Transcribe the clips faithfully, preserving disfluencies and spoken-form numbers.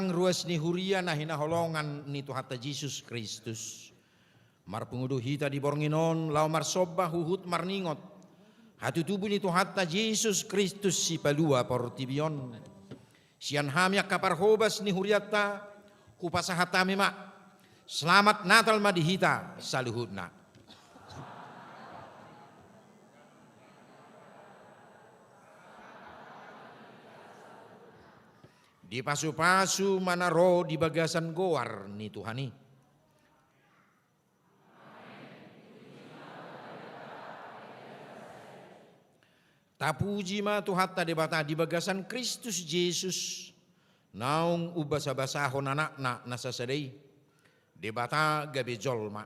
Ruas ni huria na hinaholongan ni Tuhanta Jesus Kristus. Marpungu do hita di borngin on, laho marsomba huhut marningot hatutubu ni Tuhanta Jesus Kristus, Sipalua portibi on. Sian hami angka parhobas ni hurianta, hupasahat hami ma: Selamat Natal ma di hita saluhutna. Dipasupasu ma na ro di bagasan goar ni Tuhan i. Tapuji ma Tuhanta Debata di bagasan Kristus Jesus, naung umbasabasahon Anakna na sasada i. Debata gabe jolma.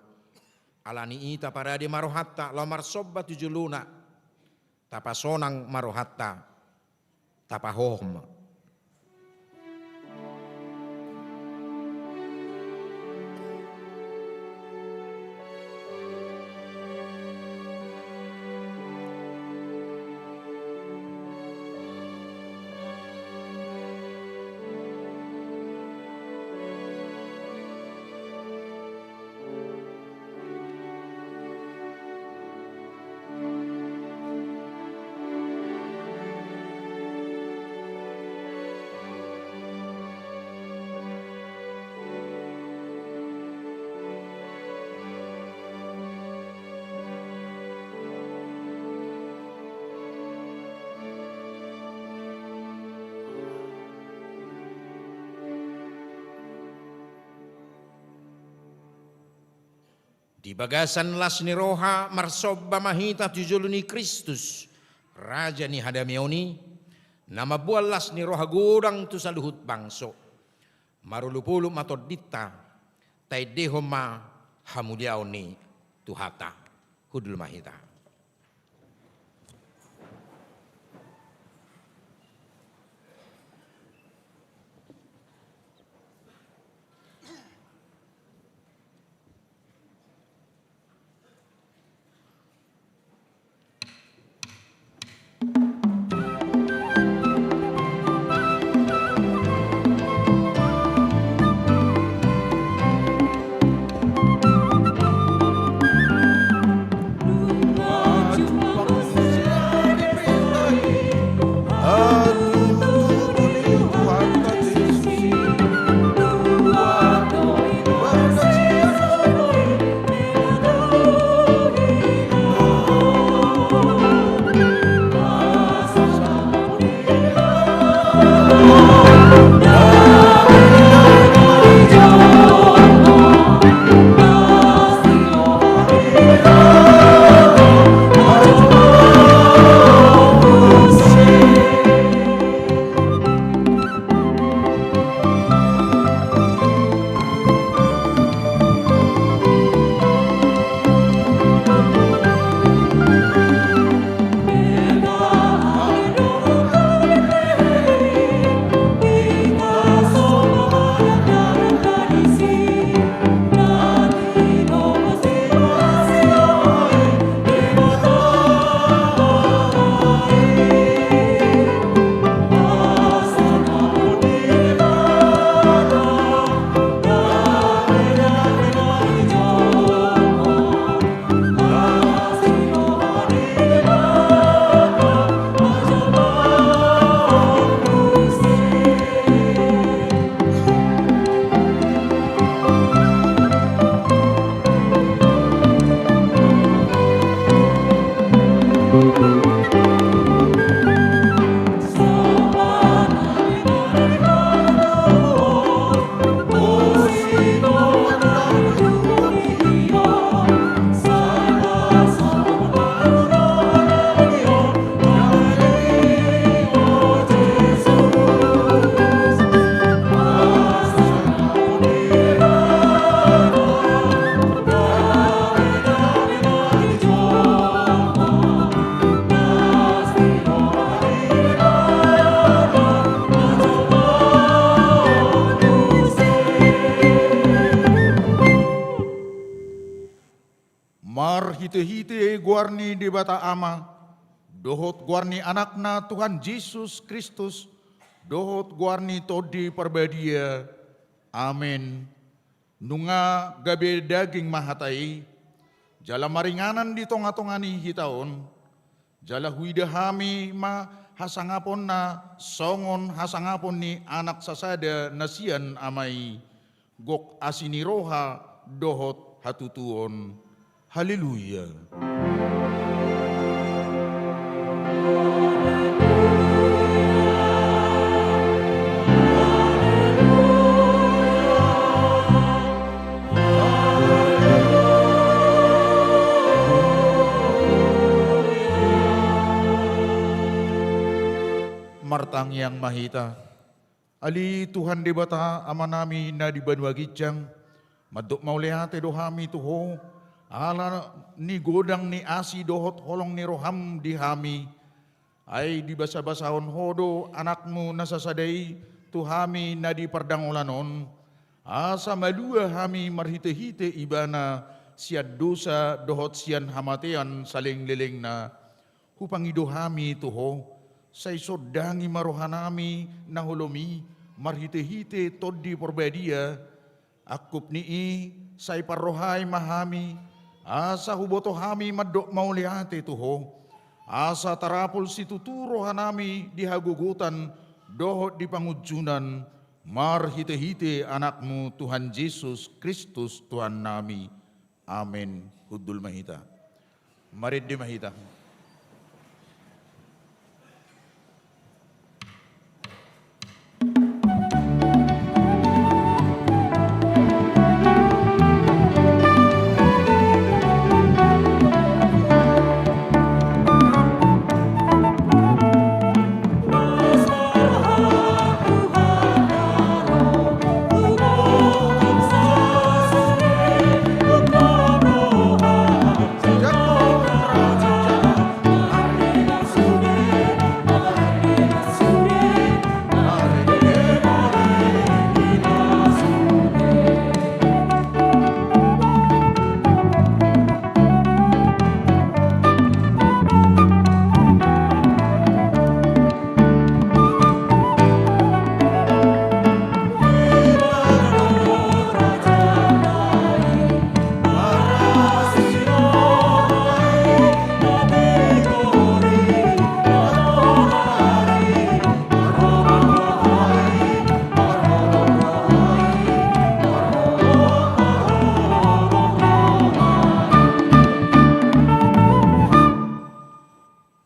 Ala ni i taparade ma rohanta laho marsomba tu jolona. Tapasonang ma rohanta. Tapahohom ma. Di bagasan las ni roha marsomba ma hita tu jolo ni Kristus, Raja ni hadameon i, na mamboan las ni roha godang tu saluhut bangso. Marolopolop ma tondinta, taendehon ma hamuliaon ni Tuhanta. Hundul ma hita. Marhitehite goar ni Debata Ama, dohot goar ni Anakna Tuhan Jesus Kristus, dohot goar ni Tondi Parbadia. Amen. Nunga gabe daging ma hata i, jala maringanan di tongatonga ni hita on, jala huida hami ma hasangaponna songon hasangapon ni anak sasada na sian Ama i, gok asi ni roha dohot hatutuon. Haleluya. Martangiang ma hita. Ale Tuhan Debata Amanami na di banua ginjang, mandok mauliate do hami tu Ho, ala ni godang ni asi dohot holong ni roham di hami. Ai dibasabasahon Ho do Anakmu na sasada i tu hami na di pardangolan on, asa malua hami marhitehite Ibana sian dosa dohot sian hamatean salelenglelengna. Hupangido hami tu Ho, sai sondangi ma rohanami na holom i marhitehite Tondi Parbadia. Angkup ni i, sai parrohai ma hami, asa huboto hami mandok mauliate tu Ho, asa tarapul situtu rohanami di hagogotan dohot di pangunjunan, marhitehite Anakmu Tuhan Jesus Kristus Tuhannami. Amen. Hundul ma hita. Marende ma hita.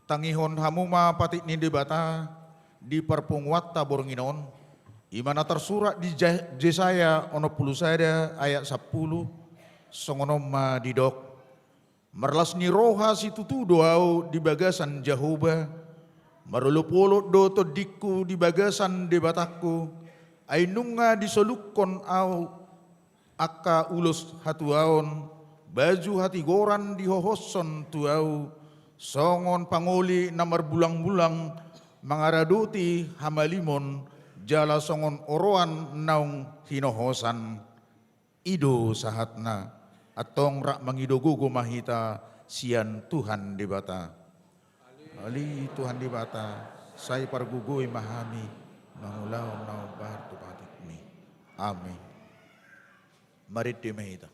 Tangihon hamu ma patik ni Debata di parpunguanta borngin on, i ma na tarsurat di Ja-, Jesaya onom pulu sada ayat sampulu, songon on ma didok: Marlas ni roha situtu do ahu di bagasan Jahowa, marolopolop do tondingku di bagasan Debatangku, ai nunga disolukkon ahu angka ulos hatuaon, baju hatigoran dihohoshon tu ahu, songon pangoli na marbulangbulang mangaradoti hamalimon, jala songon oroan naung hinohosan. I do sahatna. Antong rap mangido gogo ma hita sian Tuhan Debata. Ale Tuhan Debata, sai pargogoi ma hami mangulahon na hombar tu patikmi. Amen. Marende ma hita.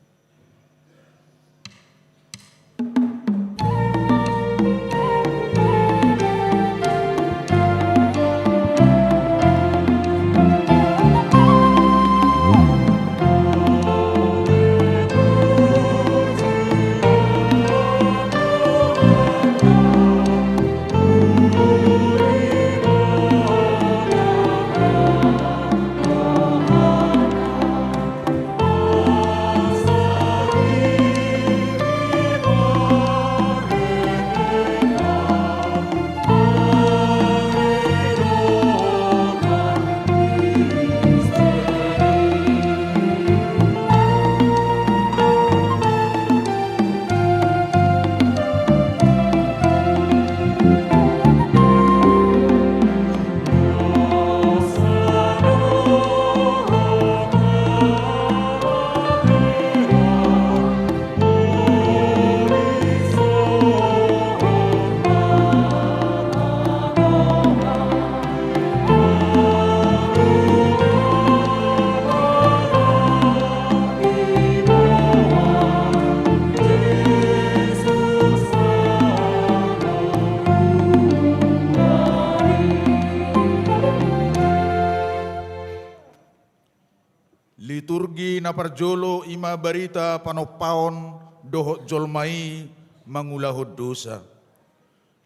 Liturgi na parjolo i ma barita panompaon dohot jolma i mangulahon dosa.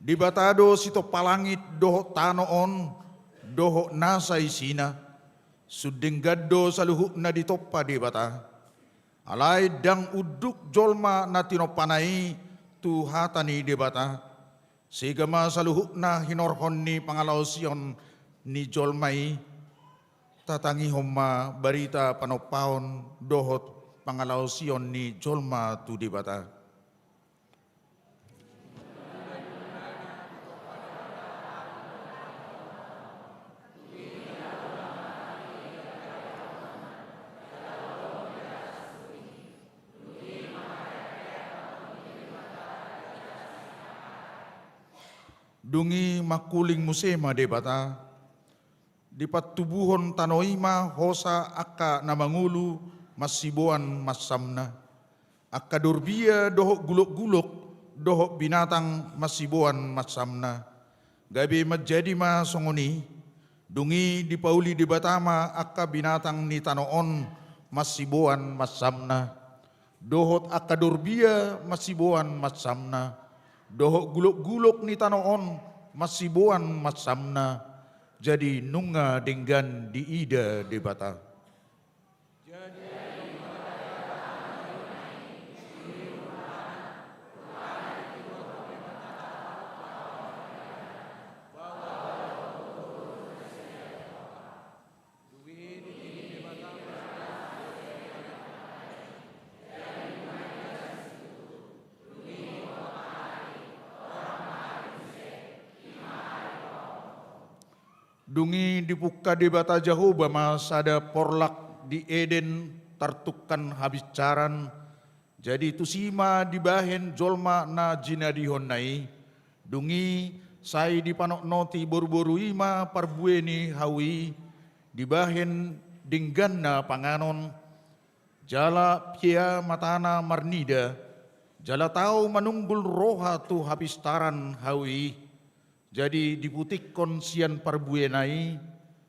Debata do sitompa langit dohot tano on dohot nasa isina. Sun denggan do saluhutna ditompa Debata. Alai ndang unduk jolma na tinompana i tu hata ni Debata. Sega ma saluhutna hinorhon ni pangalaosion ni jolma i. Tatangihon ma barita panompaon dohot pangalaosion ni jolma tu Debata. Dung i mangkuling muse ma Debata. Dipantubuhon tano i ma hosa angka na mangolu mansiboan mansamna. Angka dorbia dohot gulokgulok dohot binatang mansiboan mansamna. Gabe manjadi ma songon i. Dung i dipauli Debata ma angka binatang ni tano on mansiboan mansamna. Dohot angka dorbia mansiboan mansamna. Dohot gulokgulok ni tano on mansiboan mansamna. Jadi nunga denggan diida Debata. Dung i dipungka Debata Jahowa ma sada porlak di Eden tartungkan habinsaran. Jadi tusi ma dibahen jolma na jinadihonna i. Dung i sai dipanotnoti boruboru i ma parbue ni hau i, dibahen dengganna panganon. Jala pea matana marnida, jala tau manunggul roha tu hapistaran hau i. Jadi diputikkon sian parbuena i,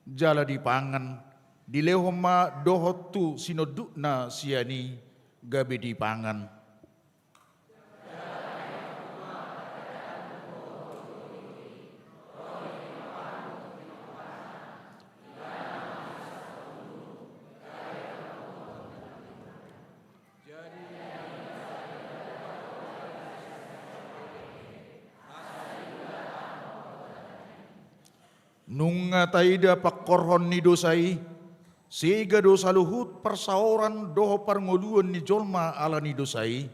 jala dipangan, dilehon ma dohot tu sinondukna sian i, gabe dipangan. Nunga taida pangkorhon ni dosa i, sega do saluhut parsaoran dohot parngoluon ni jolma ala ni dosa i.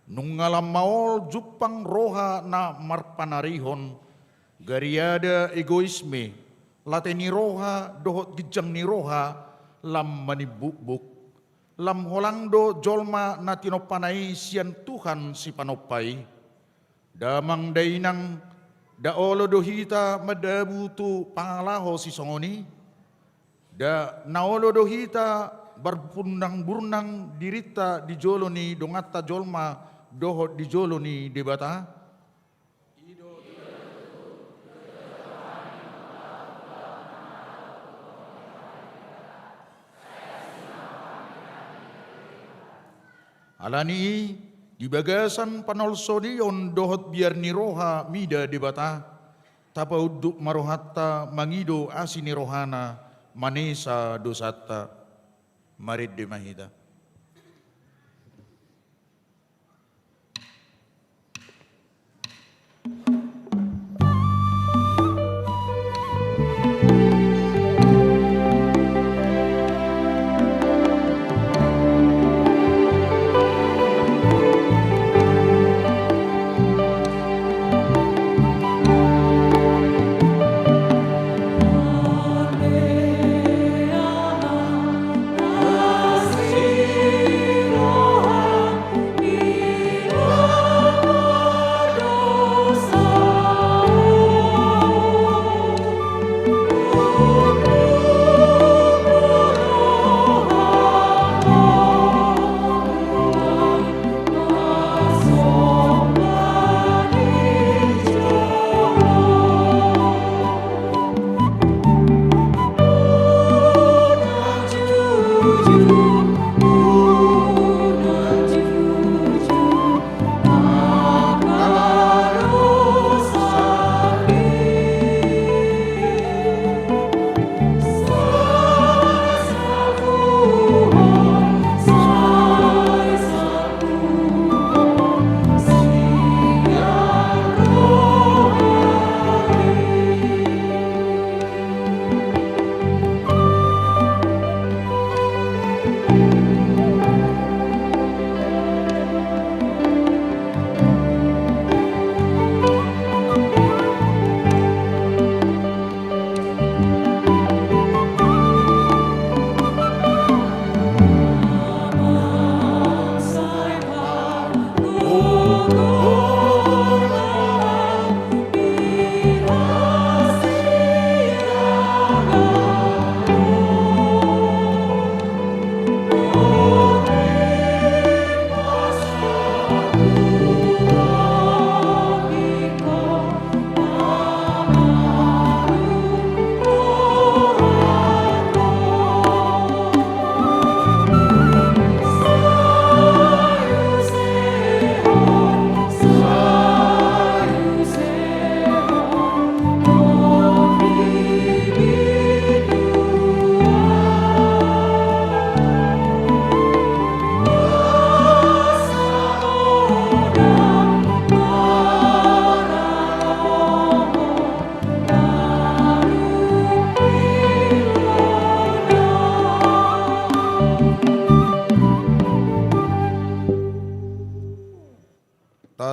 Nunga lam maol jumpang roha na marpanarihon, gariada egoisme, late ni roha dohot ginjang ni roha lam manimbukbuk. Lam holang do jolma na tinompana i sian Tuhan Sipanompa i. Damang dainang, nda olo do hita mandabu tu pangalaho sisongon i. Nda na olo do hita marburnangburnang dirinta di jolo ni donganta jolma dohot di jolo ni Debata. Ala ni i, di bagasan panolsolion dohot biar ni roha mida Debata, tapaunduk ma rohanta mangido asi ni rohana manesa dosanta. Marende ma hita.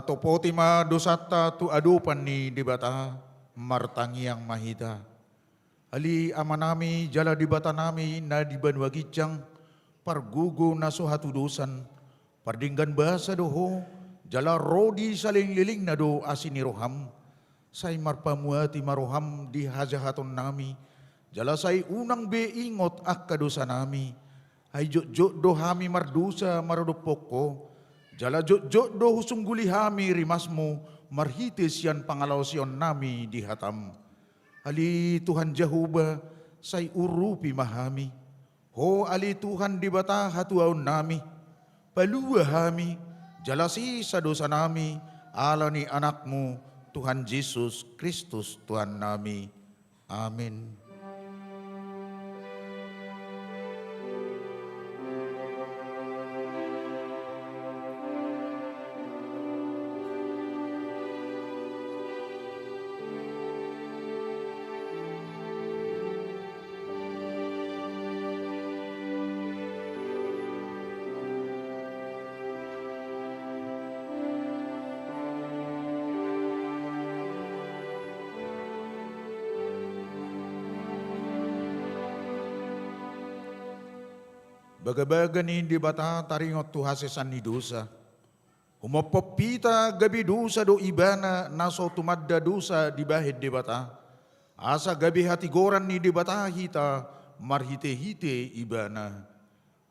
Topoti ma dosanta tu adopan ni Debata, martangiang ma hita. Ale Amanami jala Debatanami na di banua ginjang, pargogo na so hatudosan, pardenggan basa do Ho, jala ro di salelenglelengna do asi ni roham. Sai marpamuati ma roham di hajahatonnami, jala sai unang be ingot angka dosanami. Ai jotjot do hami mardosa maradophon Ho, jala jotjot do husungguli hami rimasmu marhite sian pangalaosionnami di hatam. Ale Tuhan Jahowa, sai urupi ma hami. Ho ale Tuhan Debata hatuaonnami, palua hami, jala sesa dosanami, ala ni Anakmu, Tuhan Jesus Kristus Tuhannami. Amin. Bagabaga ni Debata taringot tu hasesaan ni dosa. Humophop hita gabe dosa do Ibana na so tumanda dosa dibahen Debata, asa gabe hatigoran ni Debata hita marhitehite Ibana.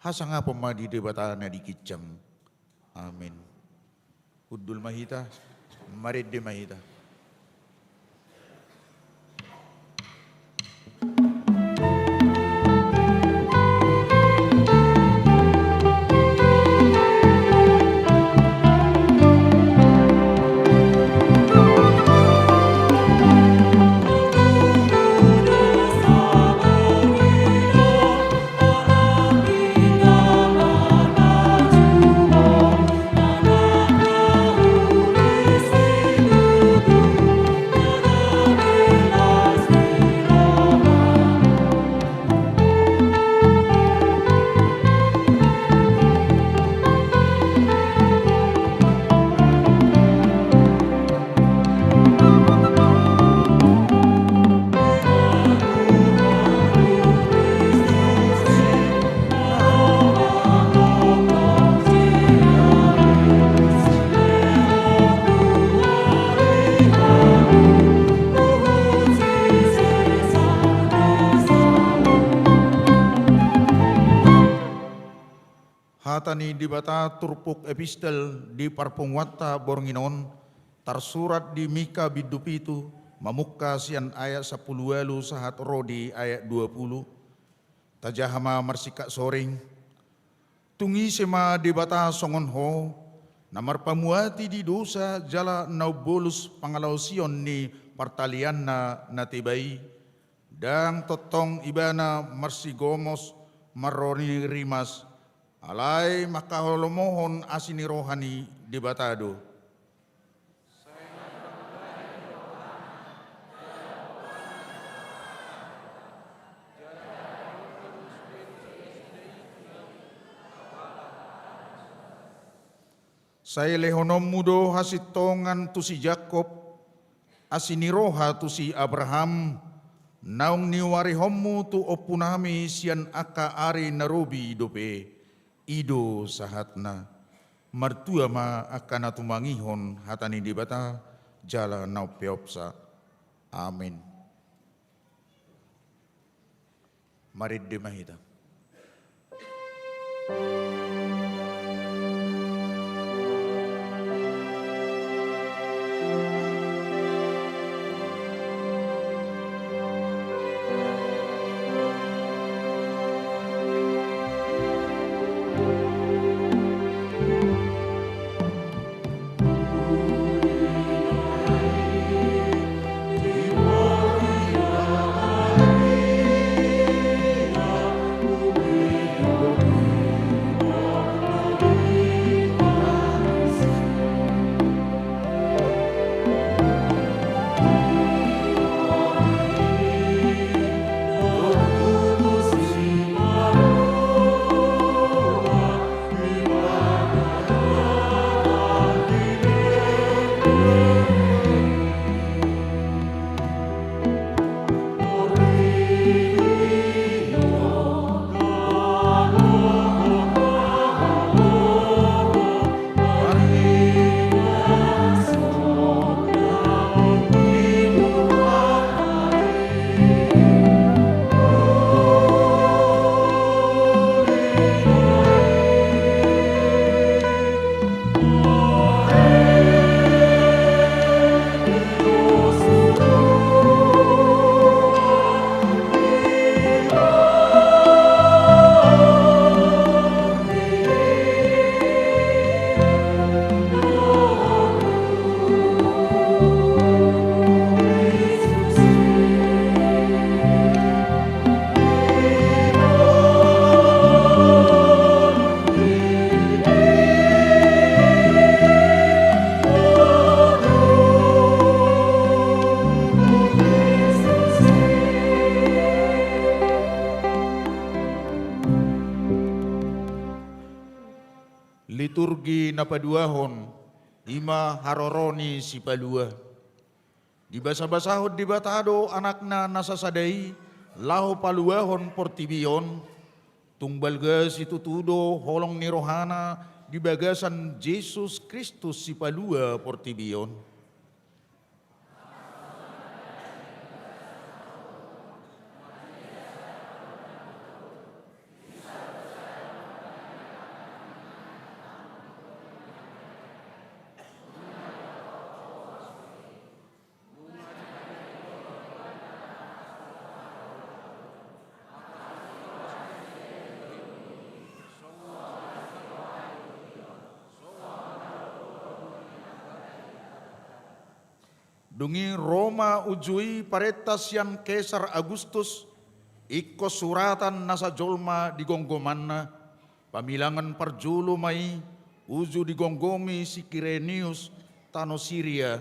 Hasangapon ma di Debata na di ginjang. Amin. Hundul ma hita, marende ma hita. Hata ni Debata turpuk epistel di parpunguanta borngin on, tarsurat di Mika bindu pitu, mamungka sian ayat sampulu ualu sahat ro di ayat dua pulu. Tajaha ma marsingkat soring. Tung ise ma Debata songon Ho, na marpamuati di dosa jala na umbolus pangalaosion ni partalianna na teba i, ndang tongtong Ibana marsigomos marro ni rimas, alai mangkaholomohon asi ni roha ni Debata do. Sai lehononmu do hasintongan tu si Jakob, asi ni roha tu si Abraham, naung niuarihonmu tu ompunami sian angka ari na robi dope. I do sahatna. Martua ma angka na tumangihon hata ni Debata jala na umpeopsa. Amin. Marende ma hita. liturgi na paduahon, i ma haroro ni Sipalua. Dibasabasahon Debata do Anakna na sasada i laho paluahon portibi on. Tung balga situtu do holong ni rohana di bagasan Jesus Kristus Sipalua portibi on. Dung i ro ma uju i parenta sian Kesar Agustus, ingkon suratan nasa jolma di gomgomanna, pamilangan parjolo ma i uju digomgomi si Kirenius tano Siria.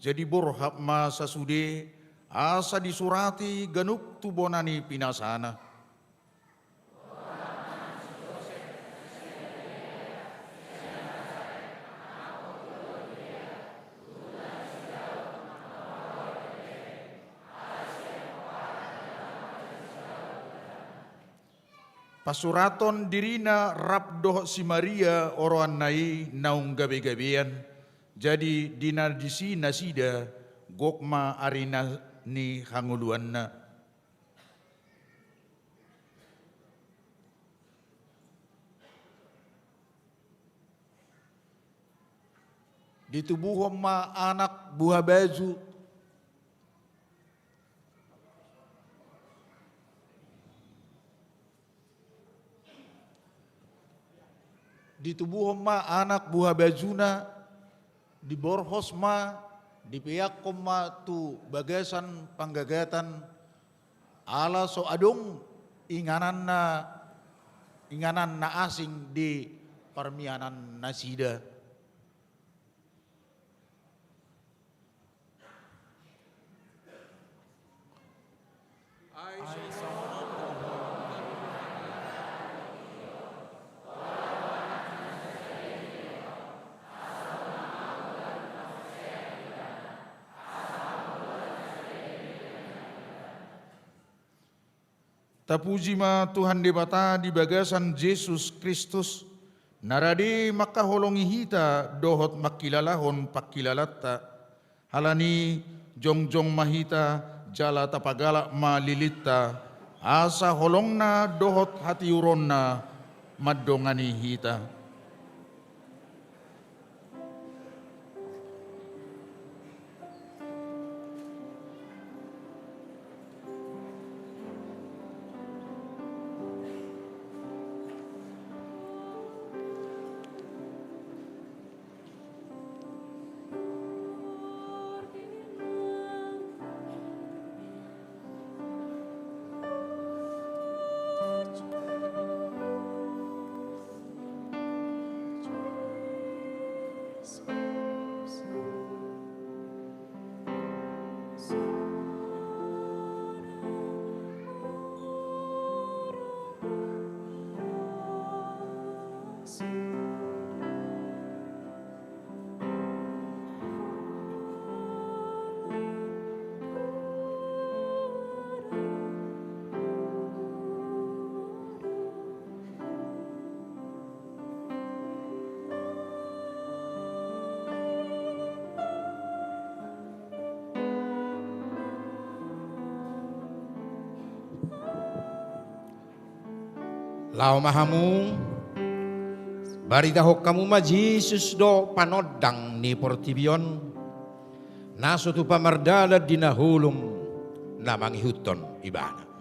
Jadi borhat ma sasude, asa disurati ganup tu bona ni pinasana. Pasurathon dirina rap dohot si Maria oroanna i naung gabegabean, jadi di na disi nasida, gok ma ari na ni hangoluanna. Ditubuhon ma anak buha baju. Ditubuhon ma anak buha bajuna, diborhos ma, dipeakhon ma tu bagasan panggagatan, ala so adong ingananna, inganan na asing di parmianan nasida. Tapuji ma Tuhan Debata di bagasan Jesus Kristus, na rade mangkaholongi hita dohot mangkilalahon pangkilalanta. Halani jongjong ma hita, jala tapagalak ma lilinta, asa holongna dohot hatiuronna mandongani hita. Laho ma hamu, baritahon hamu ma Jesus do panondang ni portibi on, na so tupa mardalan di na holom na mangihuthon Ibana.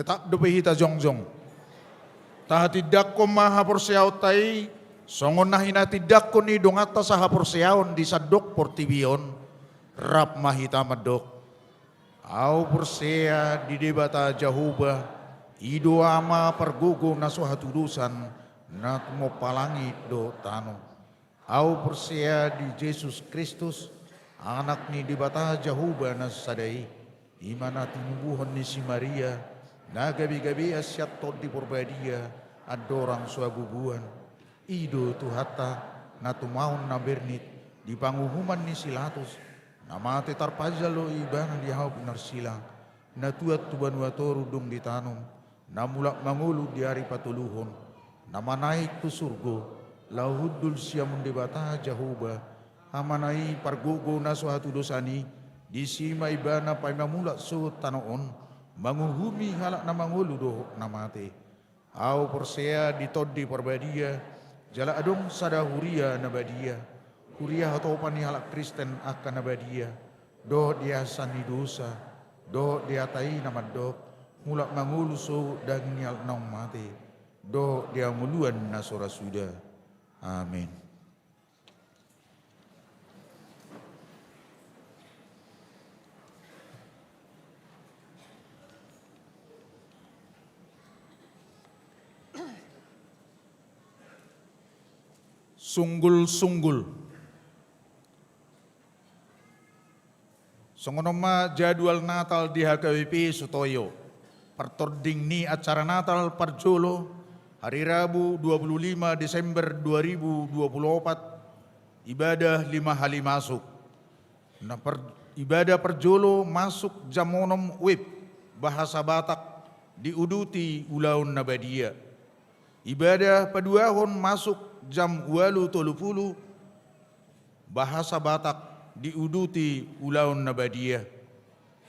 Tetap dope hita jongjong. Tahatindangkon ma haporseaonta i, songon na hinatindangkon ni donganta sahaporseaon di sandok portibi on, rap ma hita mandok. Ahu porsea di Debata Jahowa, i do Ama pargogo na so hatudosan, na tumompa langit dohot tano. Ahu porsea di Jesus Kristus, Anak ni Debata Jahowa na sada i, i ma na tinubuhon ni si Maria, na gabegabean sian Tondi Parbadia, andorang so habubuan. I do Tuhanta, na tumaon na bernit, di panguhuman ni si Latus, na mate tarpanjalo ibana di hau pinarsilang, na tuat tu banua toru dung ditanom, na mulak mangolu di ari patoluhon, na manaek tu surgo, laho hundul siamun Debata Jahowa, Amana i pargogo na so hatudosan i, disi ma ibana paima mulak sogot tano on, manguhumi halak na mangolu dohot na mate. Ahu porsea di Tondi Parbadia, jala adong sada huria na badia, huria hatopan ni halak Kristen angka na badia, dohot di hasahan ni dosa, dohot di hata i na mandok, mulak mangolu sogot daging ni halak naung mate, dohot di hangoluan na so ra suda. Amen. Sunggul-sunggul. Songon on ma jadwal Natal di H K B P Sutoyo. Partording ni acara Natal parjolo, hari Rabu dua puluh lima Desember dua ribu dua puluh opat, ibadah lima hali masuk. Na par-, ibadah parjolo masuk jam onom wib, bahasa Batak, diuduti ulaon na badia. Ibadah paduahon masuk jam ualu tolu pulu, bahasa Batak, diuduti ulaon na badia.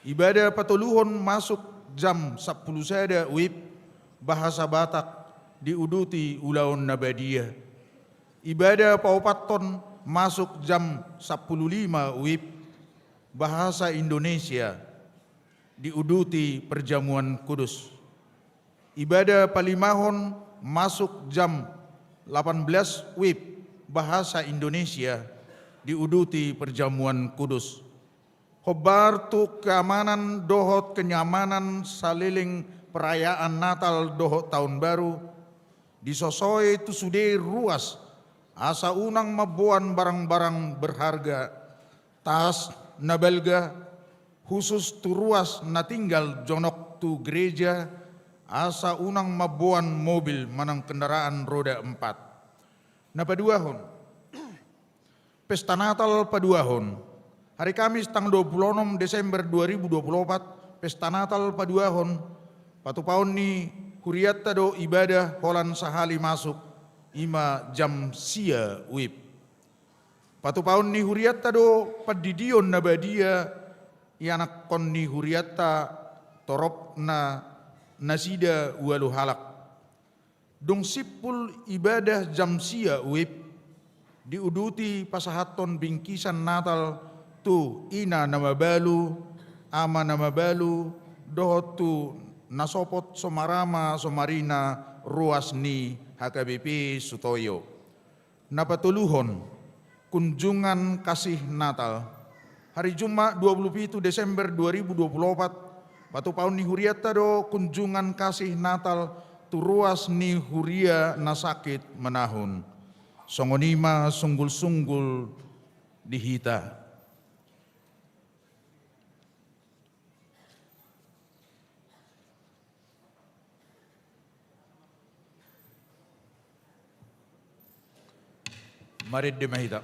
Ibadah patoluhon masuk jam sampulu sada wib, bahasa Batak, diuduti ulaon na badia. Ibadah paopathon masuk jam sampulu lima wib, bahasa Indonesia, diuduti perjamuan kudus. Ibadah palimahon masuk jam lapan belas wib, bahasa Indonesia, diuduti perjamuan kudus. Hombar tu keamanan dohot kenyamanan saleleng perayaan Natal dohot Taon Baru, disosoi tu sude ruas, asa unang mamboan barang-barang berharga, tas na balga, husus tu ruas na tinggal jonok tu gereja, asa unang mamboan mobil manang kendaraan roda empat. Na paduahon, pesta Natal paduahon. Hari Kamis tanggal dua puluh onom Desember dua ribu dua puluh opat, pesta Natal paduahon, patupaon ni hurianta do ibadah holan sahali masuk, i ma jam sia wib. Patupaon ni hurianta do pandidion na badia, ianakhon ni hurianta torop na nasida ualu halak. Dung simpul ibadah jam sia wib, diuduti pasahathon bingkisan Natal tu ina na mabalu, ama na mabalu, dohot tu na sopot so marama so marina ruas ni H K B P Sutoyo. Na patoluhon, kunjungan kasih Natal. Hari Jumat dua puluh pitu Desember dua ribu dua puluh opat, patupaon ni hurianta do kunjungan kasih Natal tu ruas ni huria na sakit manahun. Songon i ma sunggul-sunggul di hita. Marende ma hita.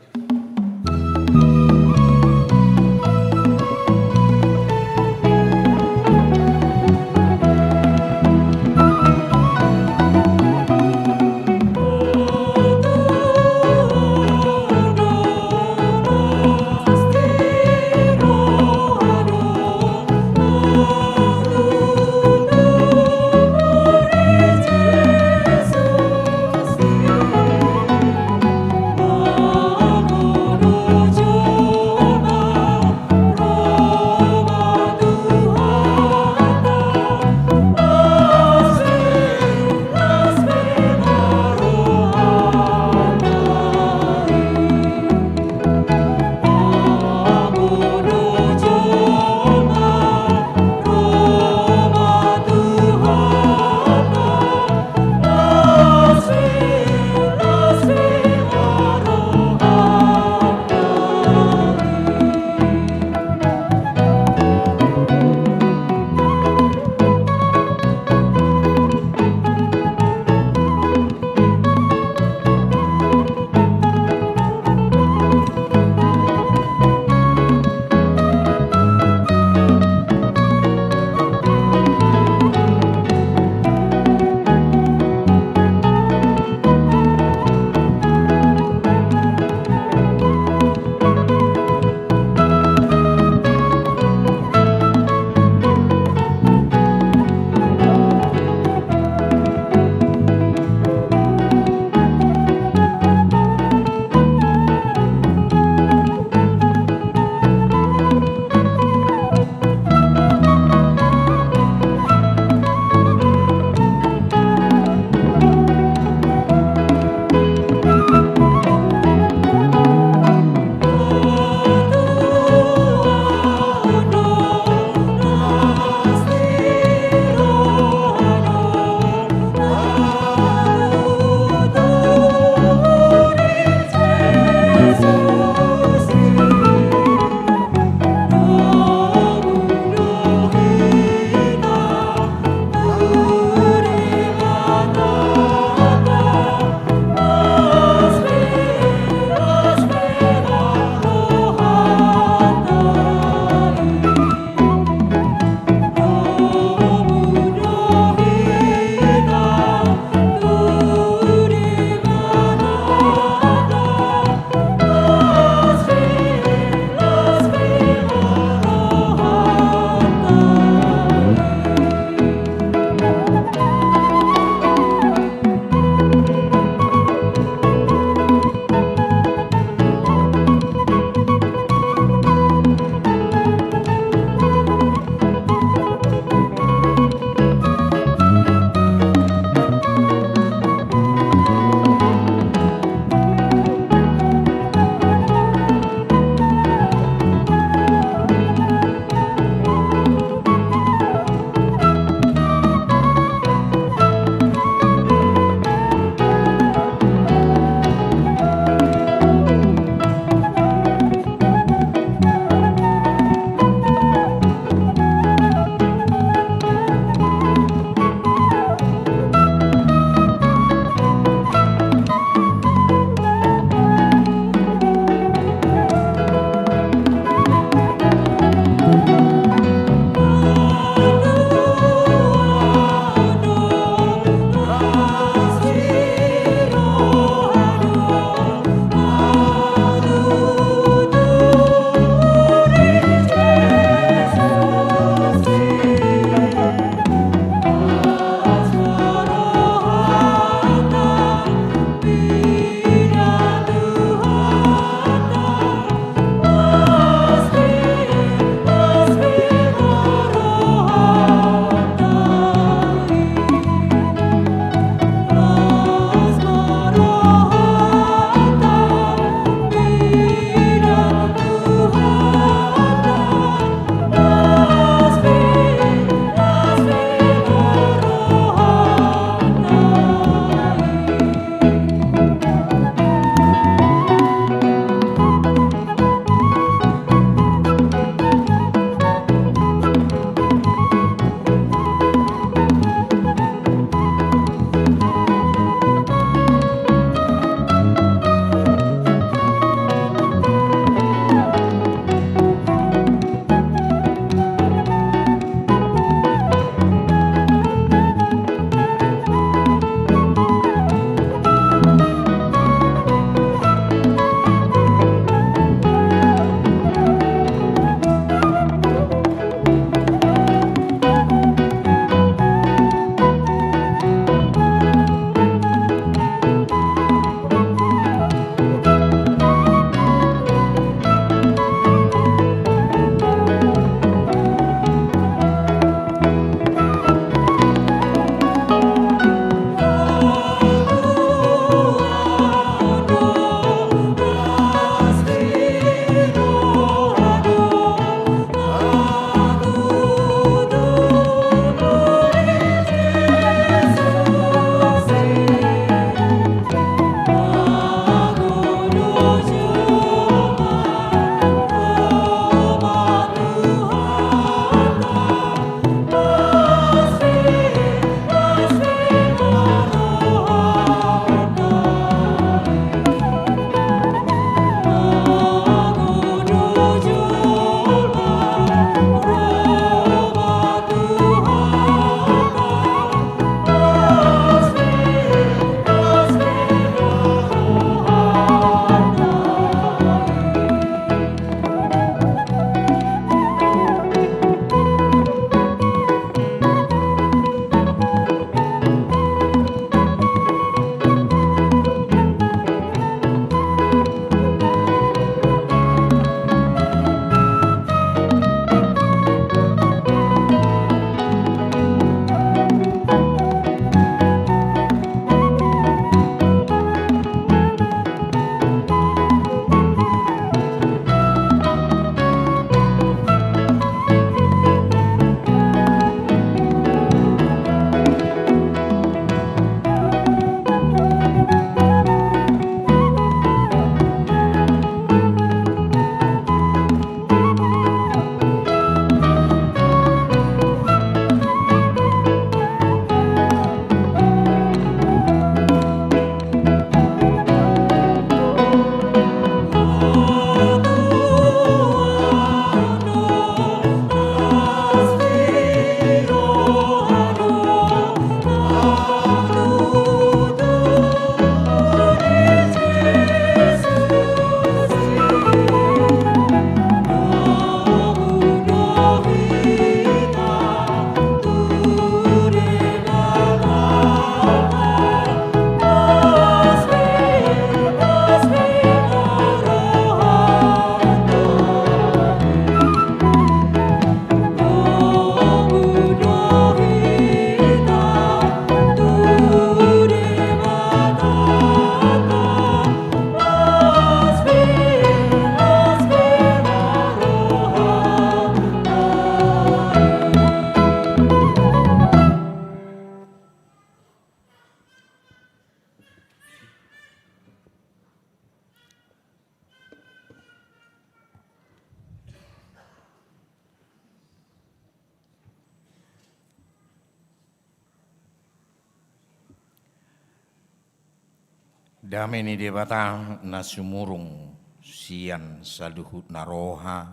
Dame ni Debata na sumurung sian saluhut na roha,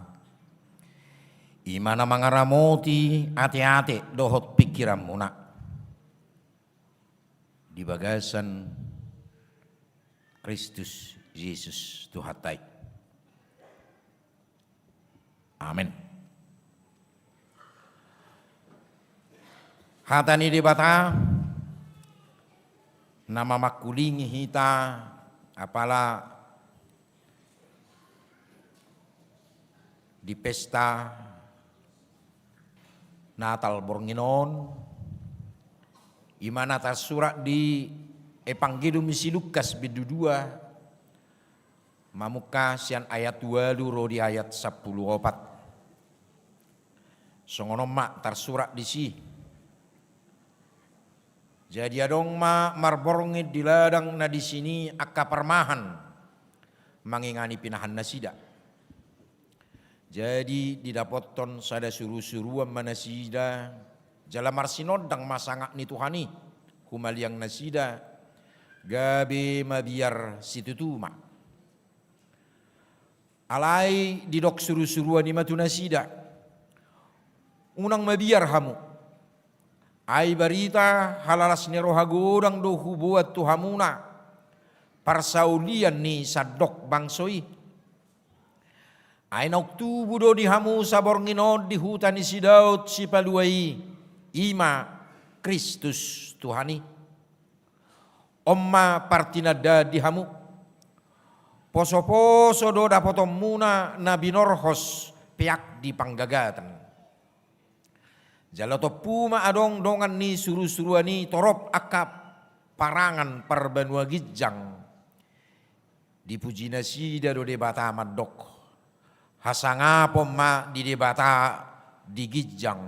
i ma na mangaramoti ateate dohot pingkiranmuna di bagasan Kristus Jesus Tuhanta i. Amen. Hata ni Debata na mamangkulingi hita apala di pesta Natal borngin on, i ma na tarsurat di Evangelium ni si Lukas bindu dua, mamungka sian ayat ualu ro di ayat sampulu opat. Songon on ma tarsurat disi. Jadi adong ma marborngin di ladang na disi ni angka parmahan mangingani pinahan nasida. Jadi didapothon sada surusuruan ma nasida, jala marsinondang ma sangap ni Tuhan i humaliang nasida, gabe mabiar situtu ma. Alai didok surusuruan i ma tu nasida: Unang mabiar hamu. Ai barita halalas ni roha godang do huboan tu hamuna parsaulian ni sandok bangso i. Ai naung tubu do di hamu saborngin on di huta ni si Daud Sipalua i, i ma Kristus Tuhan i. On ma partinandaan di hamu: Posoposo do dapotonmuna na binorhos peak di panggagatan. Jala tompu ma adong dongan ni surusuruan i torop angka parangan parbanua ginjang. Dipuji nasida do Debata mandok: Hasangapon ma di Debata di ginjang,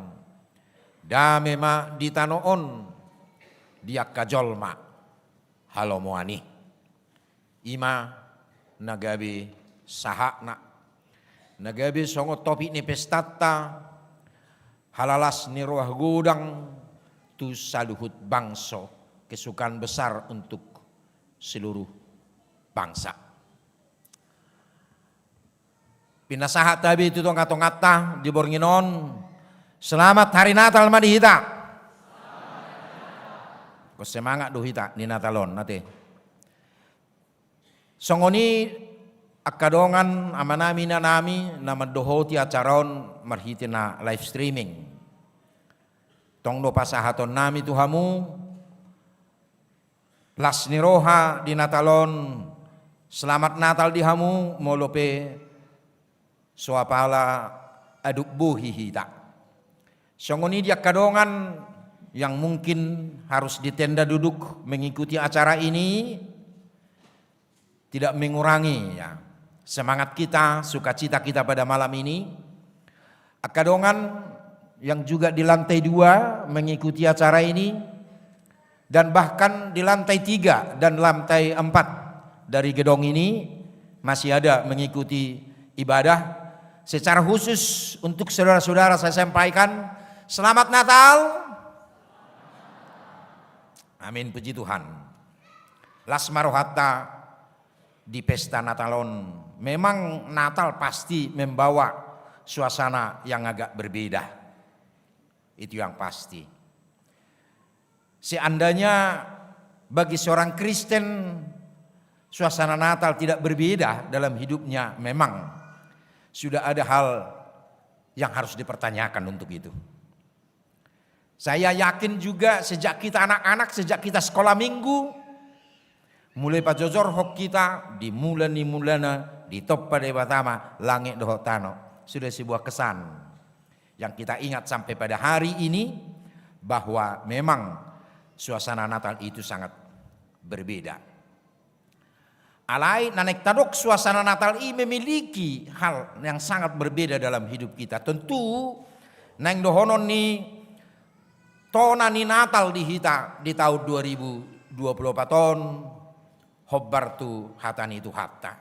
dame ma di tano on di angka jolma halomoan i. I ma na gabe sahatna, na gabe songon topik ni pestanta, halalas ni roha godang tu saluhut bangso, kesukaan besar untuk seluruh bangsa. Pinasahat tabi tu tongatonganta di borngin on. Selamat Hari Natal ma di hita. Ingkon semangat do hita di Natal on, ate. Songon i angka dongan amanami inanami na mandohoti acara on marhite na live streaming. Tong do pasahatonnami tu hamu las ni roha di Natal on. Selamat Natal di hamu, molo pe so apala adop bohi hita. Songon i di angka dongan yang mungkin harus di tenda duduk mengikuti acara ini, tidak mengurangi, ya, semangat kita, sukacita kita pada malam ini. Angka dongan yang juga di lantai dua mengikuti acara ini, dan bahkan di lantai tiga dan lantai empat dari gedong ini masih ada mengikuti ibadah. Secara khusus untuk saudara-saudara saya sampaikan, selamat Natal. Amin, puji Tuhan. Las ma rohanta di pesta Natal on. Memang Natal pasti membawa suasana yang agak berbeda. Itu yang pasti. Seandainya bagi seorang Kristen suasana Natal tidak berbeda dalam hidupnya, memang sudah ada hal yang harus dipertanyakan untuk itu. Saya yakin juga sejak kita anak-anak, sejak kita sekolah minggu, mulai pajojorhon hita di mula ni mulana ditompa Debata ma langit dohot tano. Sudah sebuah kesan yang kita ingat sampai pada hari ini, bahwa memang suasana Natal itu sangat berbeda. Alai na naeng tadok, suasana Natal i memiliki hal yang sangat berbeda dalam hidup kita. Tentu naeng dohonon ni tona ni Natal di hita di tahun dua ribu dua puluh empat on, hombar tu hata ni Tuhanta.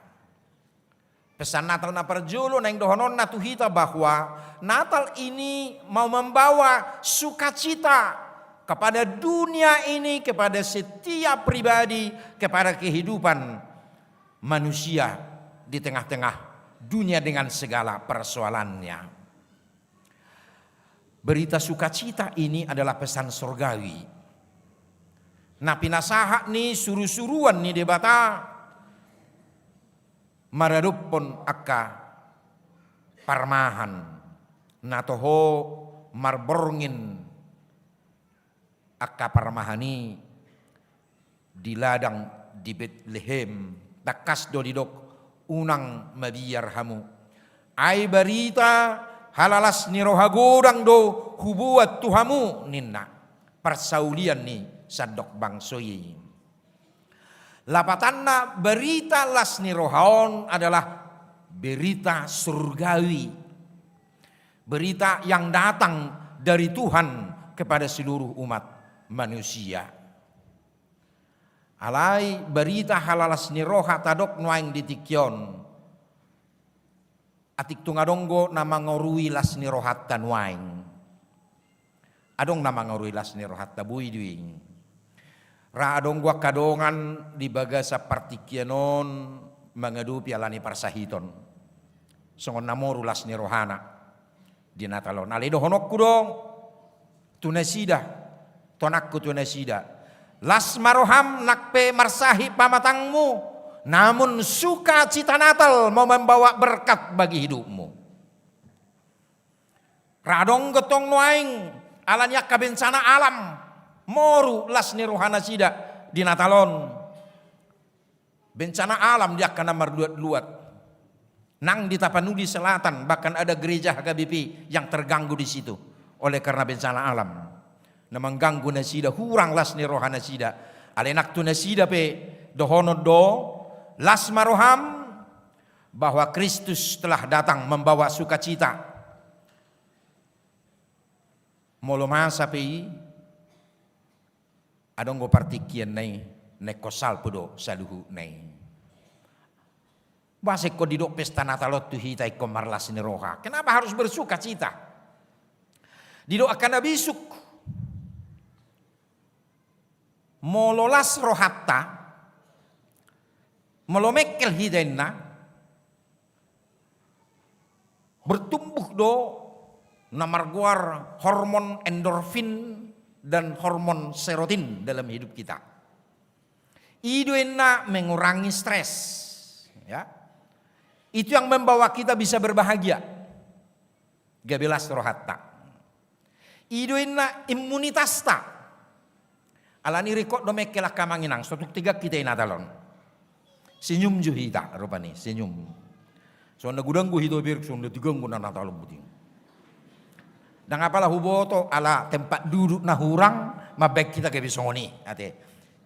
Pesan Natal na parjolo naeng dohononna tu hita bahwa Natal ini mau membawa sukacita kepada dunia ini, kepada setiap pribadi, kepada kehidupan manusia di tengah-tengah dunia dengan segala persoalannya. Berita sukacita ini adalah pesan sorgawi na pinasahat ni surusuruan ni Debata maradophon angka parmahan na toho marborngin angka parmahan i di ladang di Betlehem. Tangkas do didok, unang mabiar hamu. Ai barita halalas ni roha godang do huboan tu hamu, ninna, parsaulian ni sandok bangso i. Lapatanna, berita las ni roha on adalah berita surgawi, berita yang datang dari Tuhan kepada seluruh umat manusia. Alai berita halalas ni roha tadok nuaeng di tingki on. Atik tung adong do na mangorui las ni rohanta nuaeng. Adong na mangorui las ni rohanta, boi do i. Ra adong do angka dongan di bagasan partingkian on mangadopi ala ni parsahiton. Songon na moru las ni rohana di Natal on. Alai dohononku do tu nasida, tonangku tu nasida. Las ma roham nang pe marsahit pamatangmu, namun sukacita Natal mau membawa berkat bagi hidupmu. Ra adong do tong nuaeng ala ni angka bencana alam moru las ni rohanasida di Natal on. Bencana alam di angka na marluat-luat. Nang di Tapanuli Selatan, bahkan ada gereja H K B P yang terganggu di situ oleh karena bencana alam. Na mangganggu nasida, hurang las ni rohanasida. Alai nang tu nasida pe dohonon do, las ma roham, bahwa Kristus telah datang membawa sukacita. Molo masa pe i, adong do partingkian na i, na ingkon salpu do saluhutna i. Boasa ingkon didok pesta Natal on tu hita ingkon marlas ni roha? Kenapa harus bersukacita? Didok angka na bisuk, molo las rohanta, molo mengkel hita inna, bertumbuh do na margoar hormon endorfin dan hormon serotin dalam hidup kita. I do inna mengurangi stres, ya. Itu yang membawa kita bisa berbahagia. Gabe las rohanta. I do inna imunitasta. Ala ni ringkot do mengkel angka amang inang, so tung tiganggu hita i Natal on. Senyum jo hita rupani, senyum. Songon na godang do hita bereng, songon na tiganggu na Natal on buting. Ndang apala huboto ala tempat duduk na hurang, mambaen hita gabe songon i, ate.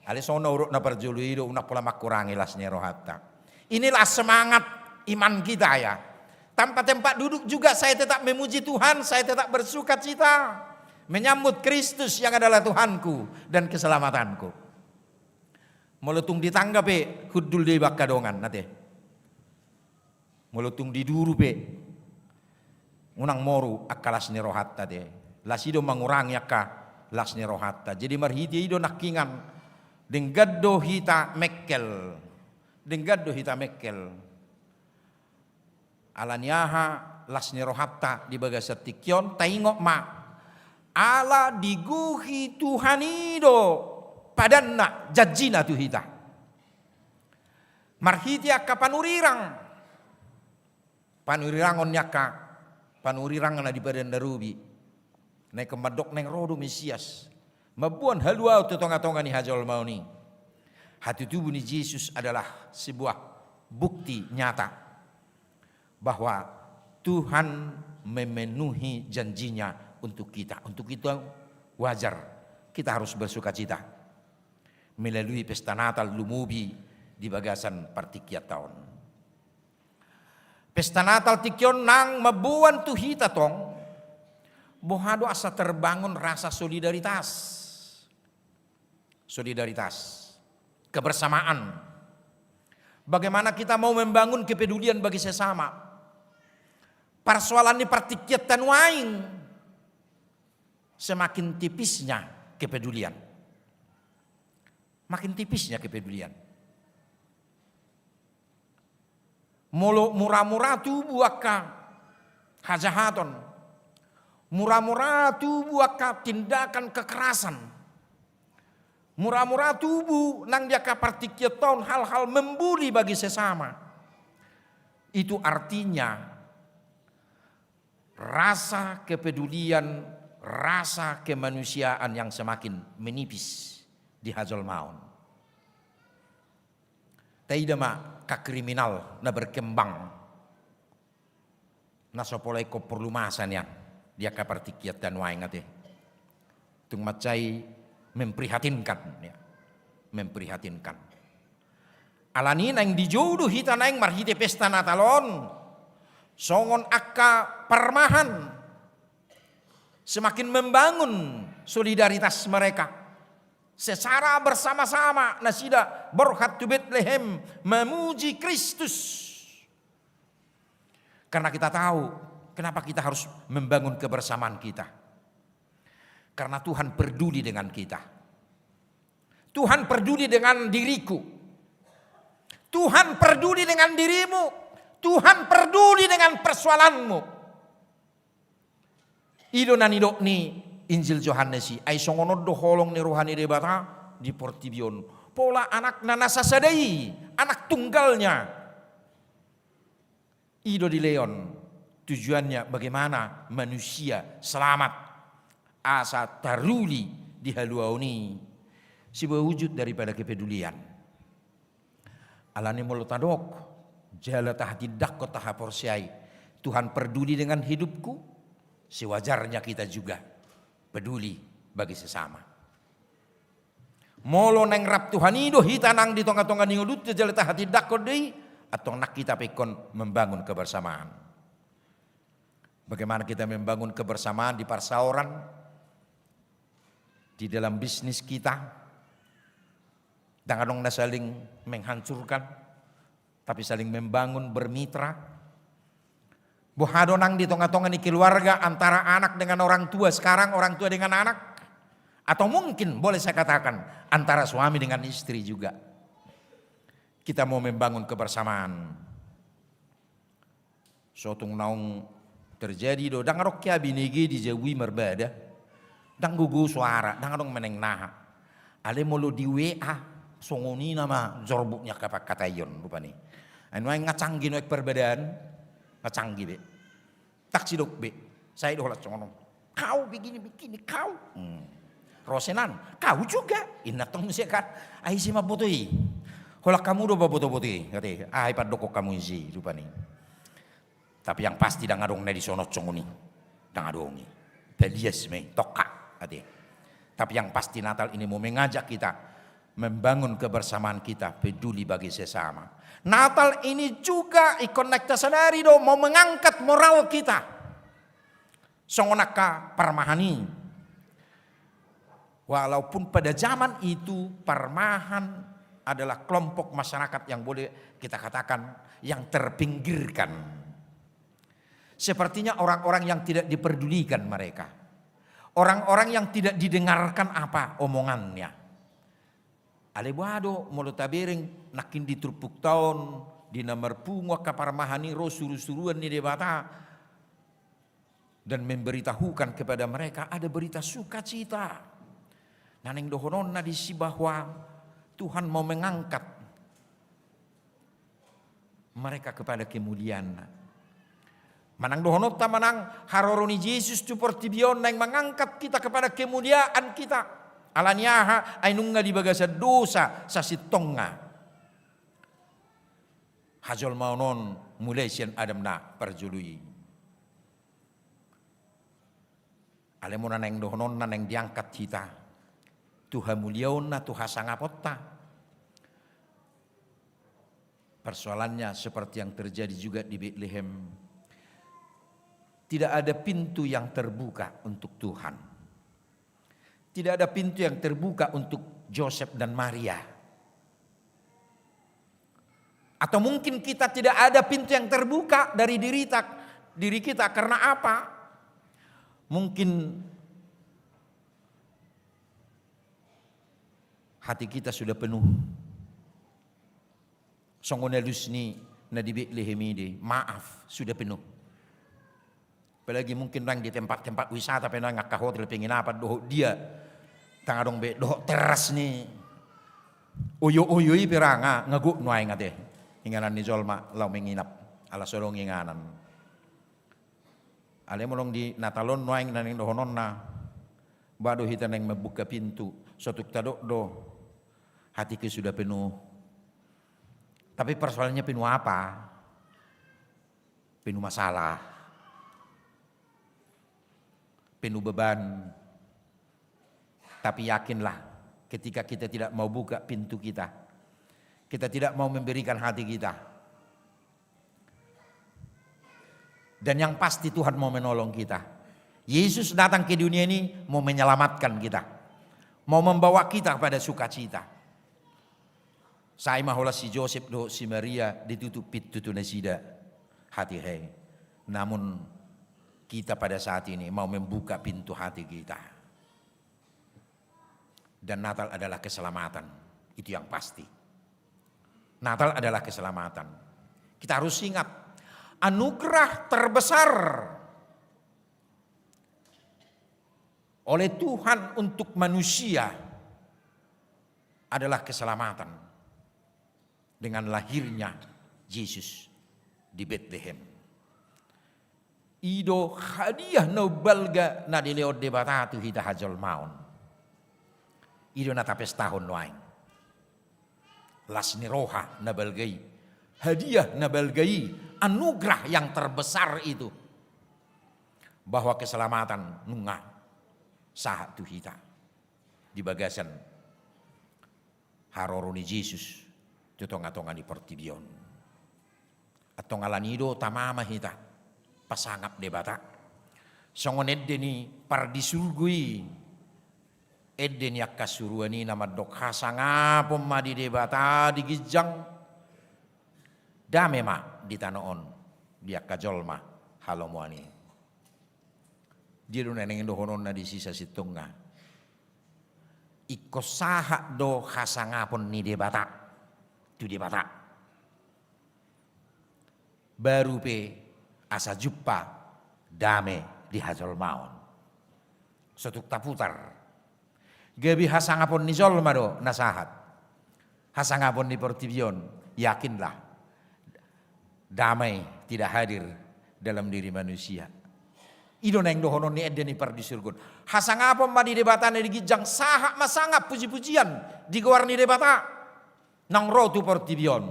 Alai songon na hudok na parjolo i do, unang pola mangkurangi las ni rohanta. Inilah semangat iman kita, ya. Tanpa tempat duduk juga saya tetap memuji Tuhan, saya tetap bersukacita menyambut Kristus yang adalah Tuhanku dan keselamatanku. Molo tung di tangga pe hundul do iba angka dongan, ate. Molo tung di duru pe, unang moru angka las ni rohanta, ate. Las i do mangurangi angka las ni rohanta. Jadi marhite i do nangkiningan, denggan do hita mengkel. Denggan do hita mengkel. Ala ni aha las ni rohanta di bagasan tingki on, taingot ma. Ala digohi Tuhan i do padanna, janjina tu hita. Marhite angka panurirang. Panurirangon ni angka panurirang na di Padan na Robi. Na ingkon mandok naeng ro do Mesias. Mamboan haluaon tu tonga-tonga ni hajolmaon i. Hatutubu ni Jesus adalah sebuah bukti nyata bahwa Tuhan memenuhi janjinya untuk kita. Untuk itu wajar kita harus bersukacita melalui pesta Natal lumobi di bagasan partingkianta on. Pesta Natal tingki on nang mamboan tu hita tong, boha do asa terbangun rasa solidaritas. Solidaritas, kebersamaan. Bagaimana kita mau membangun kepedulian bagi sesama. Parsoalan ni partingkianta nuaeng semakin tipisnya kepedulian. Makin tipisnya kepedulian. Molo mura-mura tubu angka hajahaton, mura-mura tubu angka tindakan kekerasan, mura-mura tubu nang di angka partingkianta on hal-hal membuli bagi sesama, itu artinya rasa kepedulian, rasa kemanusiaan yang semakin menipis di hajolmaon. Taida ma angka kriminal na berkembang, na so pola ingkon porlu masa nian di angka partingkianta nuaeng ate. Tung mansai memprihatinkan, ya. Memprihatinkan. Alani naeng dijou do hita naeng marhite pesta Natal on songon angka parmahan, semakin membangun solidaritas mereka. Secara bersama-sama nasida borhat tu Betlehem memuji Kristus. Karena kita tahu kenapa kita harus membangun kebersamaan kita. Karena Tuhan peduli dengan kita. Tuhan peduli dengan diriku. Tuhan peduli dengan dirimu. Tuhan peduli dengan persoalanmu. I do na nidok ni Injil Johannes i, ai songon on do holong ni roha ni Debata di portibi on. Pola anakna na sasada i, anak tunggalnya. I do dilehon tujuannya bagaimana manusia selamat, asa taruli di haluaon i sebuah wujud daripada kepedulian. Alani molo tadok jala tahatindangkon, tahaporseai Tuhan peduli dengan hidupku, sewajarnya kita juga peduli bagi sesama. Molo naeng rap Tuhan i do hita nang di tonga-tonga ni ngolunta jala tahatindangkon do i, antong nang hita pe ingkon membangun kebersamaan. Bagaimana kita membangun kebersamaan di parsaoran, di dalam bisnis kita? Ndang adong na saling menghancurkan, tapi saling membangun, bermitra. Boha do nang di tonga-tonga ni keluarga antara anak dengan orang tua, sekarang orang tua dengan anak, atau mungkin boleh saya katakan antara suami dengan istri juga. Kita mau membangun kebersamaan. Sotung naung terjadi do, ndang adong hea binege di jabu i marbada. Ndang gogo soara, ndang adong manang naha. Alai molo di W A, songon i nama jorbut ni angka pangkataion rupani. Ai nuaeng nga canggih nuaeng parbadaan, nga canggih be. Ndang sidok be. Sai do holan songon on. Kau begini, begini, kau. Hmm. Ro sian an, kau juga. Inna tong muse kan. Ai ise mamboto i? Holan hamu do mamboto-boto i. Kata i, ai pandokkon hamu ise rupani. Tapi yang pasti ndang adong na dison songon i. Ndang adong i. Palias ma i, tokha. Kata i. Tapi yang pasti Natal ini mau mengajak kita membangun kebersamaan kita, peduli bagi sesama. Natal ini juga ingkon naeng tasadari do mau mengangkat moral kita. Songon angka parmahan i. Walaupun pada zaman itu parmahan adalah kelompok masyarakat yang boleh kita katakan yang terpinggirkan. Sepertinya orang-orang yang tidak diperdulikan mereka. Orang-orang yang tidak didengarkan apa omongannya. Alai boha do molo tabereng nangkin di turpukta on, di na marpungu angka parmahan i ro suru-suruan ni Debata dan memberitahukan kepada mereka ada berita sukacita. Na naeng dohononna disi bahwa Tuhan mau mengangkat mereka kepada kemuliaan-Na. Manang dohononta manang haroro ni Jesus tu portibi on naeng mengangkat kita kepada kemuliaan kita. Alani aha? Ai nunga di bagasan dosa sasintongna hajolmaon on mulai sian Adam na parjolo i. Alai molo na naeng dohononna naeng diangkat hita tu hamuliaonna, tu hasangaponta. Persoalannya seperti yang terjadi juga di Betlehem. Tidak ada pintu yang terbuka untuk Tuhan. Tidak ada pintu yang terbuka untuk Joseph dan Maria. Atau mungkin kita tidak ada pintu yang terbuka dari diri ta-, diri kita. Karena apa? Mungkin Hati kita sudah penuh. Songon alus ni na di Betlehem i do, maaf, sudah penuh. Apalagi mungkin ndang di tempat-tempat wisata pe, ndang angka hotel penginapan dohot dia, ndang adong be dohot teras ni oyo-oyo i pe ra nga, nga gok nuaeng ate inganan ni jolma laho menginap ala so adong inganan. Alai molo di Natal on nuaeng na naeng dohononna, ba do hita naeng mambuka pintu, so tung tadok do, hatiku sudah penuh. Tapi persoalannya penuh apa? Penuh masalah, penuh beban. Tapi yakinlah, ketika kita tidak mau buka pintu kita, kita tidak mau memberikan hati kita, dan yang pasti Tuhan mau menolong kita. Yesus datang ke dunia ini mau menyelamatkan kita, mau membawa kita kepada sukacita. Sai ma holan si Josep dohot si Maria ditutup pintu tu nasida hatiha i. Namun kita pada saat ini mau membuka pintu hati kita. Dan Natal adalah keselamatan, itu yang pasti. Natal adalah keselamatan. Kita harus ingat, anugerah terbesar oleh Tuhan untuk manusia adalah keselamatan dengan lahirnya Yesus di Betlehem. I do hadiah na umbalga na dilehon Debata tu hita hajolmaon. I do na tapestahon nuaeng. Las ni roha na balga i, hadiah na balga i, anugerah yang terbesar itu, bahwa keselamatan nunga sahat tu hita di bagasan haroro ni Jesus tu tonga-tonga ni portibi on. Antong alani i do tama ma hita pasangap Debata. Songon ende ni pardisurgo i, ende ni angka suruan i na mandok, hasangapon ma di Debata di ginjang, dame ma di tano on di angka jolma halomoan i. Dia do na naeng dohononna disi sasintongna? Ingkon sahat do hasangapon ni Debata tu Debata, baru pe asa jumpa dame di hajolmaon. So tung taputar, gabe hasangapon ni jolma do na sahat. Hasangapon ni portibi on, yakinlah, damai tidak hadir dalam diri manusia. I do naeng dohonon ni ende ni pardisurgo on. Hasangapon ma di Debata na di ginjang, sahat ma sangap puji-pujian di goar ni Debata naung ro tu portibi on.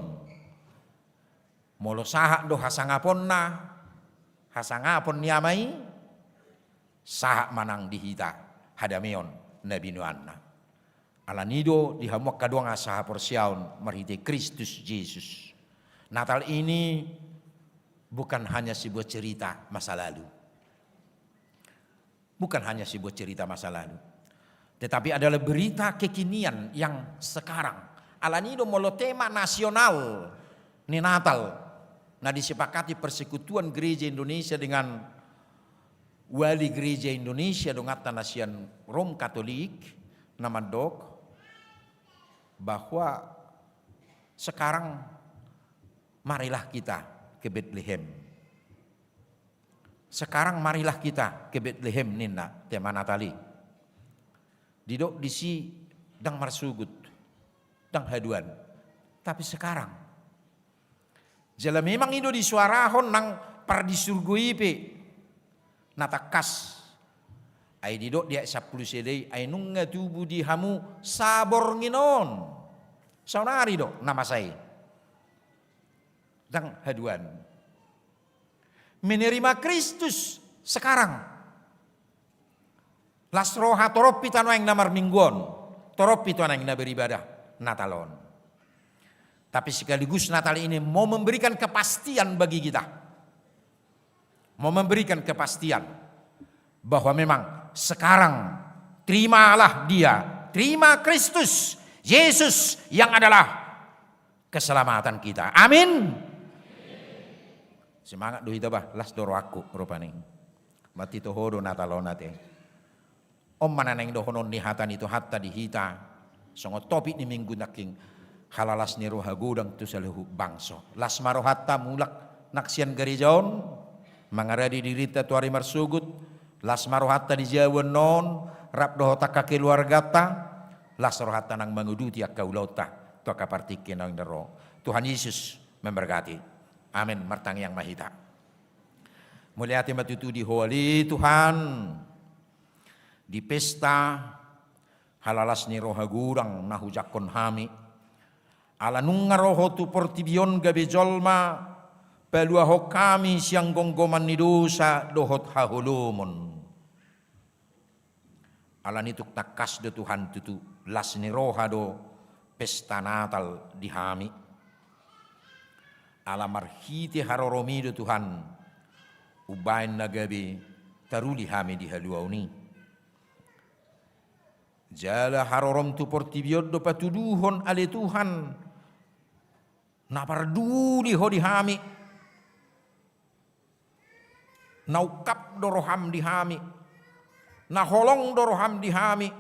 Molo sahat do hasangaponna, hasangapon ni Ama i, sahat ma nang di hita hadameon na binoanna. Alani i do di hamu angka dongan sahaporseaon marhite Kristus Jesus, Natal ini bukan hanya sebuah cerita masa lalu. Bukan hanya sebuah cerita masa lalu, tetapi adalah berita kekinian yang sekarang. Alani i do molo tema nasional ni Natal na disepakati Persekutuan Gereja Indonesia dengan Wali Gereja Indonesia, donganta na sian Rom Katolik, na mandok bahwa sekarang marilah kita ke Betlehem. Sekarang marilah kita ke Betlehem, ninna tema Natal i. Didok disi, ndang marsogot, ndang haduan, tapi sekarang. Jala memang i do disuarahon nang pardisurgo i pe na tangkas. Ai didok di ayat sampulu sada i, ai nunga tubu di hamu saborngin on. Saonari do na masa i, ndang haduan. Menerima Kristus sekarang. Las roha, torop hita nuaeng na marminggu on, torop hita nuaeng na beribadah Natal on. Tapi sekaligus Natal ini mau memberikan kepastian bagi kita. Mau memberikan kepastian bahwa memang sekarang terimalah Dia, terima Kristus Yesus yang adalah keselamatan kita. Amin. Semangat do hita bah, las do rohangku rupani. Marhite ho do Natal on ate. On ma na naeng dohonon ni hata ni Tuhanta di hita Songon topik ni Minggu nangkin, halalas ni roha godang tu saluhut bangso. Las ma rohanta mulak nang sian gareja on, mangaradi dirinta tu ari marsogot, las ma rohanta di jabu annon, rap dohot angka keluarganta, las rohanta nang manguduti angka ulaonta tu angka partingkian na ro. Tuhan Yesus memberkati. Amen. Martangiang ma hita. Mauliate ma tutu di Ho ale Tuhan, di pesta halalas ni roha godang na hujangkon hami. Ala nunga ro Ho tu portibi on gabe jolma, paluahon hami sian gomgoman ni dosa dohot haholomon. Alani tung tangkas do Tuhan tutu, las ni roha do pesta Natal di hami. Ala marhite harorom i do Tuhan, umbahen na gabe taruli hami di haluaon i. Jala harorom tu portibi on do patuduhon ale Tuhan, na parduli Ho di hami. Na ungkap do roham di hami, na holong do roham di hami,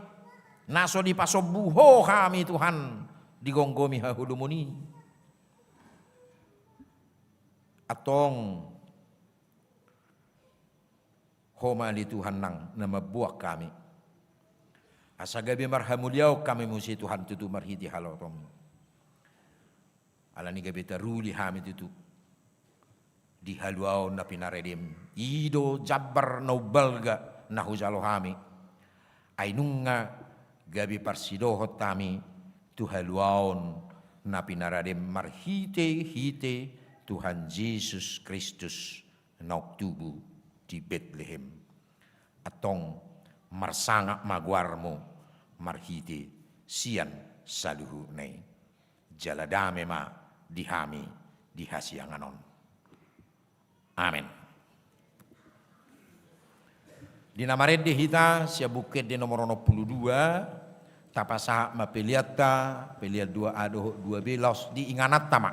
na so dipasombu Ho hami Tuhan, digomgomi haholomon i. Antong Ho ma ale Tuhan nang na mamboan hami, asa gabe marhamuliaon hami muse Tuhan tutu marhite halotom. Alani gabe taruli hami tutu di haluaon na pinaradem. I do jambar na umbalga na hujalo hami. Ai nunga gabe parsidohot hami tu haluaon na pinaradem marhite-hite Tuhan Jesus Kristus naung tubu di Betlehem. Antong marsangap ma goarmu marhite sian saluhutna i. Jala dame ma di hami di hasiangan on. Amen. Di na marende hita sian Buku Ende nomor onom pulu dua, tapasahat ma peleanta, pelean dua A dohot dua B laos di ingananta ma.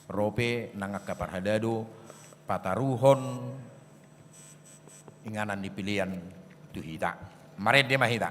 Ro pe nang angka parhalado pataruhon inganan ni pelean tu hita. Marende ma hita.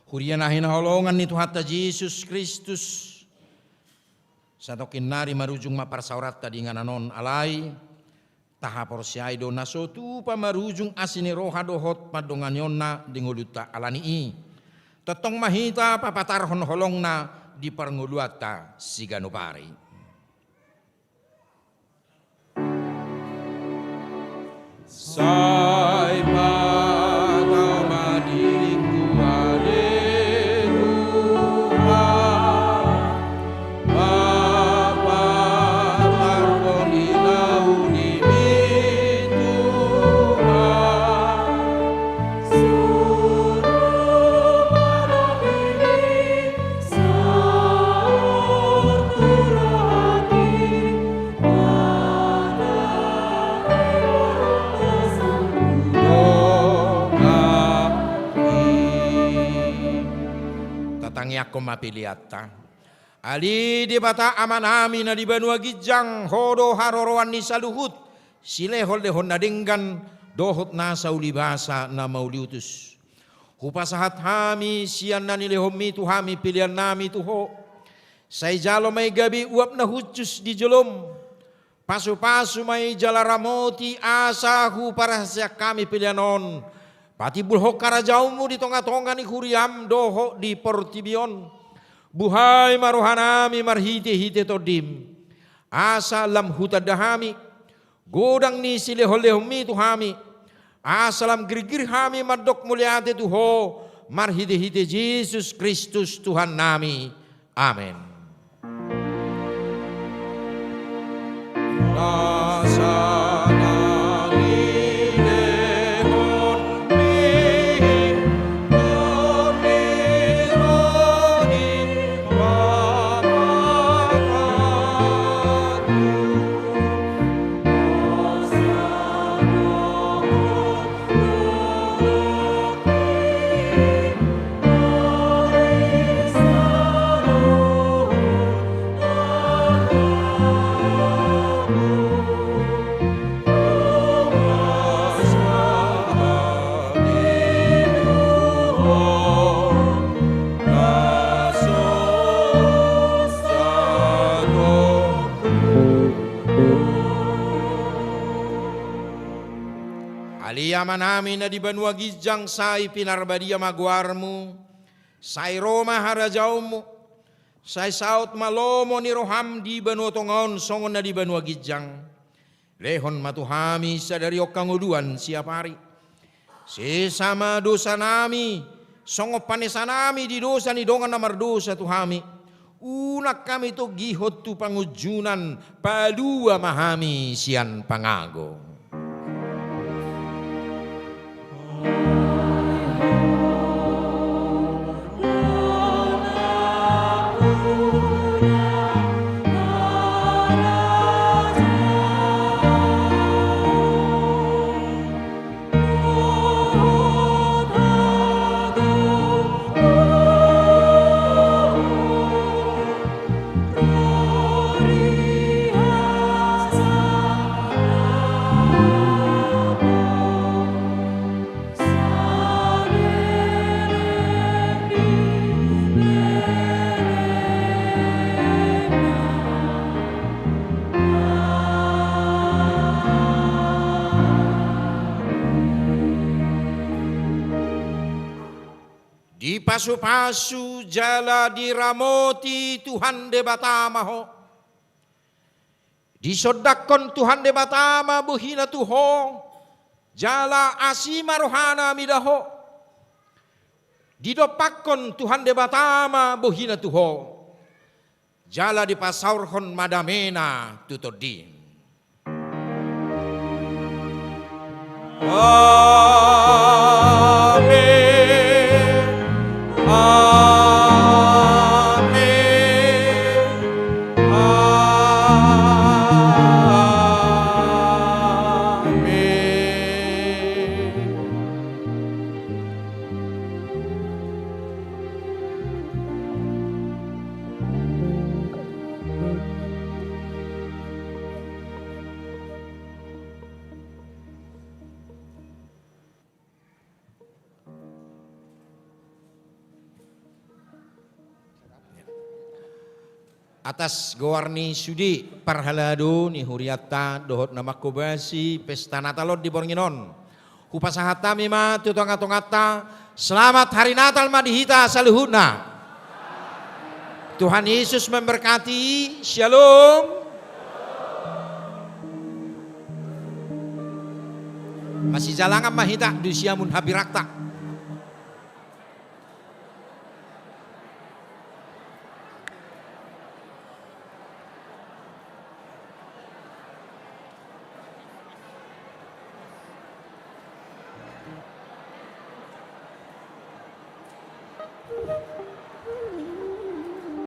Huria na hinaholongan ni Tuhanta Jesus Kristus, satongkin nari marujung ma parsaoranta di inganan on, alai tahaporseai do na so tupa marujung asi ni roha dohot pandonganionna di ngolunta ala ni i. Tongtong ma hita papatarhon holongna di parngoluanta siganup ari. Sai patama diringku ale Tuhan, papatarhon di naulimi Tuhan. Saur tu rohangki, mata ni rohangku sanggup. Tatangiangkon ma peleanta. Ale Debata Amanami na di banua ginjang, Ho do haroroan ni saluhut silehonlehon na denggan dohot nasa ulibasa na mauliutus. Hupasahat hami sian na nilehonmi tu hami peleannami tu Ho. Sai jalo ma i gabe uap na hushus di jolom. Pasupasu ma i jala ramoti asa huparahaseang hami pelean on patimbulhon harajaonmu di tongatonga ni huriam dohot di portibi on. Buhai ma rohanami marhitehite Tondim, asa lam hutanda hami godang ni silehonlehonmi tu hami, asa lam girgir hami mandok mauliate tu Ho marhitehite Jesus Kristus Tuhannami. Amen. Ale Amanami na di banua ginjang, sai pinarbadia ma goarmu, sai ro ma harajaonmu, sai saut ma lomo ni roham di banua tonga on songon na di banua ginjang. Lehon ma tu hami sadari on hangoluan siapari. Sesa ma dosanami, songon panesanami di dosa ni dongan na mardosa tu hami. Unang hami togihon tu pangunjunan, palua ma hami sian pangago. Dipasupasu jala diramoti Tuhan Debata ma ho. Disondangkon Tuhan Debata ma bohina tu ho, jala asi ma rohana mida ho. Didompakkon Tuhan Debata ma bohina tu ho, jala dipasaorhon ma damena tu tondim. Amen. Amen. Amen. Atas goar ni sude parhalado ni hurianta dohot na manghobasi pesta Natal on di borngin on, hupasahat hami ma tu tongatonganta selamat hari Natal ma di hita saluhutna. Tuhan Yesus memberkati. Shalom. Masijalangan ma hita di siamun hambirangta.